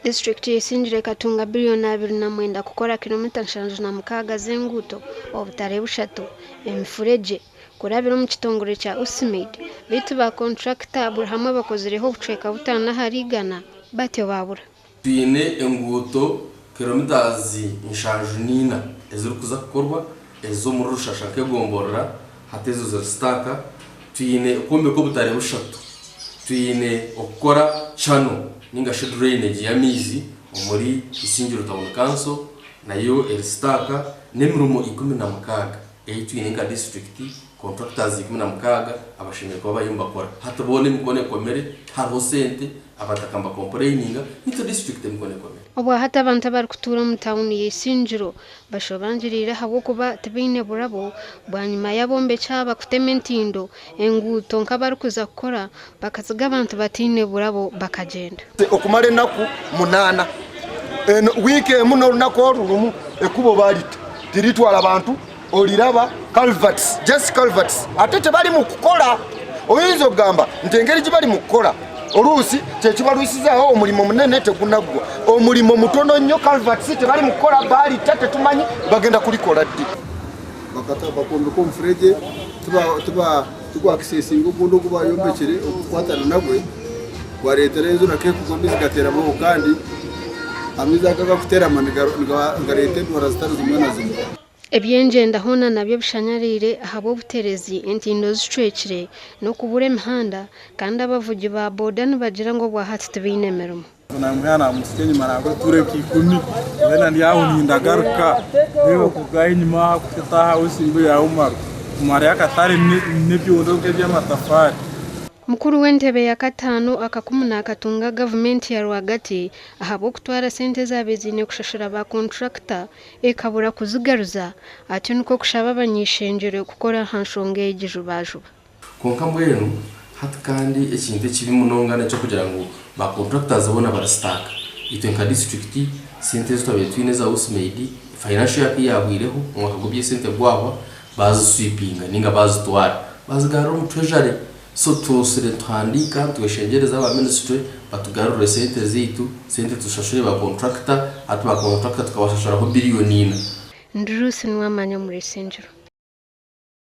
Disiturikiti ya Isingiro ekatunga biriyoni 29 kukora kilomita 76 z'enguuto, obutare bushatu, emifuregye kurabira omu kitongore kya USMAID beitu ba konturakita buri hamwe bakozireho obucweka butaano ahari igana batyo babura. Twine enguuto kilometres 74 ezirikuza kukorwa ez'omuri Rushasha nk'egomborora hati ezo ziri stuck. Twine okwombeka obutare bushatu, twine okukora channel ninga shi drainage y'amaizi omuri Isingiro Town Council nayo eri stuck n'emirimo 16 ei twine nka disiturikiti, contractors 16 abashemereire kuba bariyo nibakora. Hati boona emikono ekomire, tihariho sente, abataka nibakompureyininga, naitwe disiturikiti emikono ekomire. Obwahati abantu abarikutuura omu tauni ya Isingiro bashobangiriire ahabw'okuba tibaine burabo bwanyima y'abombeki aba kutema entindo, enguuto nk'abarikuza kukora bakatsiga abantu bataine burabo bakagyenda. Okumara enaku munaana, wiiki emu n'orunaku oru rumu, ekubo barita tiritwara bantu oriraba culverts, just culverts ate tebari mu kukora. Oyinza okugamba nti engeri gyi bari mu kukora oruusi kyekibarwisizaho omurimo munene tegunaggwa. Omurimo mutono nnyo culverts tebari mu kukora barita tetumanyi bagenda kurikora ddi. Bakombeka omufuregye tigwakisesinga ogundi ogu bayombekire ogukukwatana nagwe gwareetera enjura kekugwa amaizi gateramaho kandi amaizi ago agakuterama nigareeta endwara zitari zimwe na zimwe. Ebyengyenda hoona nabyo bishanyaraire ahabw'obuterezi, entindo zicwekire n'okubura emihanda kandi abavugi ba boda nibagira ngu obwahati tibaine mirimo. Nambwenu namutsya enyima naakutura nka ikumi mbwenu ndi aho nindagaruka reeba kuruga aho enyima aha kuhita aha Wesingo ya Umaru kumarayo akatare n'ebyondo nk'eby'amatafaari. Mukuru w'entebe ya kataano akakumu nakatunga gavumenti ya rwagati ahabw'okutwara sente ezaabaire ziine kushashura ba konturakita ekabura kuzigaruza atyo nikwo kushaba abany'eishengyero kukora aha nshonga egi jubajuba. Kwonka mbwenu hati kandi ekintu ekibi munonga n'eky'okugira ngu ba contractors boona bari stuck. Itwe nka disiturikiti sente ezi twabaire twine eza USMAID, financial year ku yaahweireho, omwaka gw'eby'esente gwahwa, baaziswipinga nainga baazitwara baazigarura omu treasury. So tutsire nituhandiika nitweshengyereza aba ministry batugarurire sente zaitu, sente tushashure ba contractor, hati ba contractor tukabashashuraho biriyoni ina. Ndi Ruth Nuwamanya omuri Isingiro.